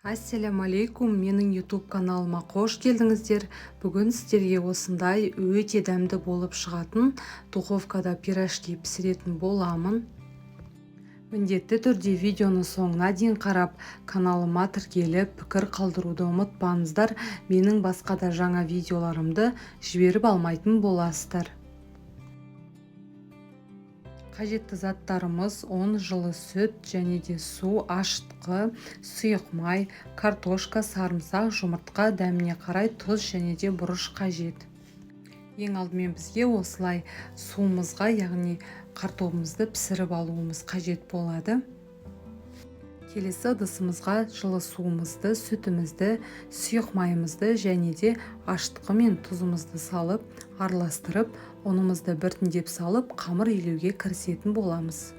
Ассаляму алейкум, менің YouTube каналыма қош келдіңіздер. Бүгін сіздерге осындай өте дәмді болып шығатын духовкада пирожки пісіретін боламын. Міндетті түрде видеоны соңына дейін қарап, каналыма тіркеліп, пікір қалдыруды ұмытпаңыздар. Менің басқа да жаңа видеоларымды жіберіп алмайтын боласыздар. Қажетті заттарымыз: ұн, жылы сүт және де су, ашытқы, сұйық май, картошка, сарымсақ, жұмыртқа, дәміне қарай тұз және де бұрыш қажет. Ең алдымен бізге осылай суымызға, яғни картобымызды пісіріп алуымыз қажет болады. Келесі ыдысымызға жылы суымызды, сүтімізді, сұйық майымызды және де ашытқы мен тұзымызды салып, араластырып, ұнымызды біртіндеп салып, қамыр илеуге кірісетін боламыз.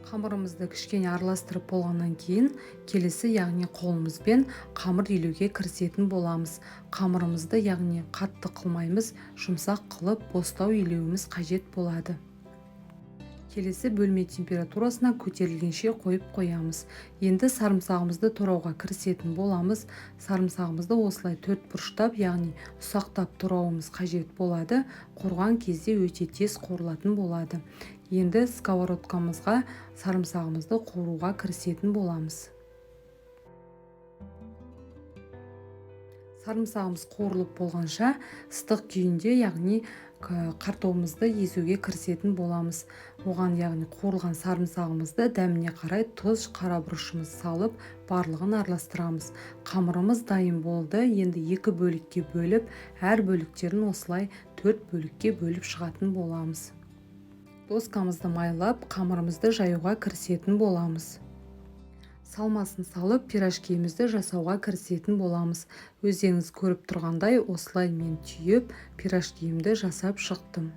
Қамырымызды кішкене араластырып болғаннан кейін келесі, яғни қолымызбен қамыр илеуге кірісетін боламыз. Қамырымызды, яғни қатты қылмаймыз, жұмсақ қылып бостау илеуіміз қажет болады. Келесі бөлме температурасына көтерілгенше қойып қоямыз. Енді сарымсағымызды турауға кірісетін боламыз. Сарымсағымызды осылай төрт бұрыштап, яғни ұсақтап турауымыз қажет болады. Қуырған кезде өте тез қуырылатын болады. Енді сковородкамызға сарымсағымызды қуыруға кірісетін боламыз. Сарымсағымыз қуырылып болғанша ыстық күйінде, яғни картобымызды езуге кірісетін боламыз. Оған, яғни қуырылған сарымсағымызды, дәміне қарай тұз, қара бұрышымыз салып, барлығын араластырамыз. Қамырымыз дайын болды. Енді екі бөлікке бөліп, әр бөліктерін осылай төрт бөлікке бөліп шығатын боламыз. Доскамызды майлап, қамырымызды жаюға кірісетін боламыз. Салмасын салып, пирожкиімізді жасауға кірісетін боламыз. Өздеріңіз көріп тұрғандай, осылай мен түйіп, пирожкиімді жасап шықтым.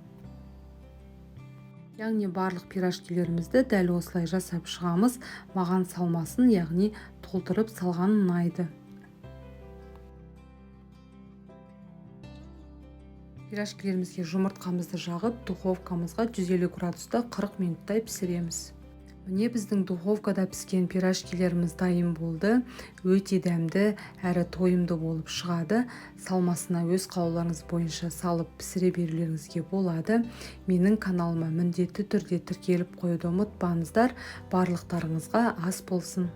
Яғни барлық пирожкилерімізді дәл осылай жасап шығамыз. Маған салмасын, яғни толтырып салған ұнайды. Пирожкилерімізге жұмыртқамызды жағып, духовкамызға 150 градуста 40 минуттай пісіреміз. Міне, біздің духовкада піскен пирожкилеріміз дайын болды. Өте дәмді әрі тойымды болып шығады. Салмасына өз қалауларыңыз бойынша салып пісіре берулеріңізге болады. Менің каналыма міндетті түрде тіркеліп қоюды ұмытпаңыздар. Барлықтарыңызға ас болсын.